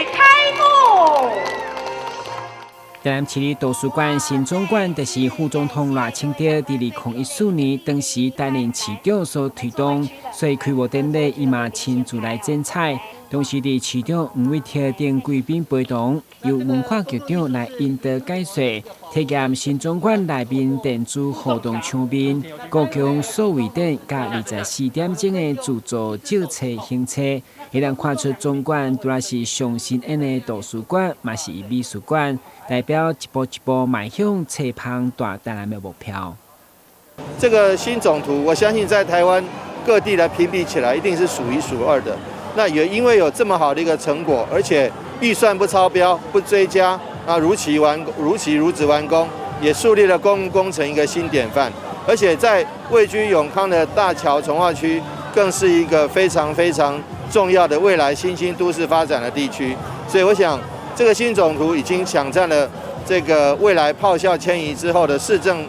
開幕。台南市立圖書館新總館，就是副總統賴清德佇2014年當時擔任市長所推動，所以開幕典禮伊嘛親自來剪彩。同時，佇市長黃偉哲等貴賓陪同，由文化局長來引導解說，體驗新總館內面電子互動場面、故宮數位展佮24點鐘的自助借冊還冊，會當看出總館除了是上新穎的圖書館，嘛是美術館，代表一步一步邁向冊芳大台南的目標。這個新總圖，我相信在台灣各地來評比起來，一定是數一數二的。那也因為有這麼好的一個成果，而且預算不超標、不追加，啊，如期完、如期如質完工，也樹立了公共工程一個新典範。而且在位居永康的大橋重劃區，更是一個非常非常重要的未來新興都市發展的地區。所以我想，這個新總圖已經搶佔了這個未來炮校遷移之後的市政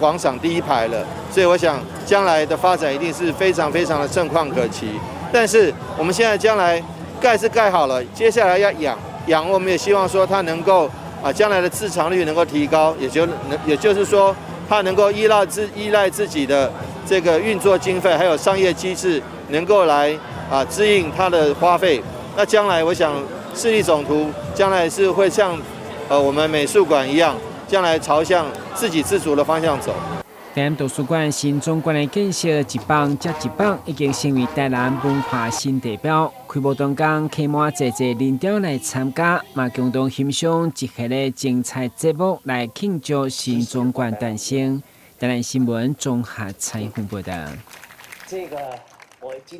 廣場第一排了。所以我想，將來的發展一定是非常非常的盛況可期。但是我們現在將來蓋是蓋好了，接下來要養養，我們也希望說它能夠啊，將來的自償率能夠提高，也就是說，它能夠依賴自己的這個運作經費，還有商業機制，能夠來啊支應它的花費。那將來我想，市立總圖將來是會像我們美術館一樣，將來朝向自給自足的方向走。台南圖書館新總館的建設一棒接一棒，已經成為台南文化新地標。開幕當天，客滿濟濟人潮來參加，嘛共同欣賞一系列精彩節目來慶祝新總館誕生。台南新聞綜合採訪報道。這個我今。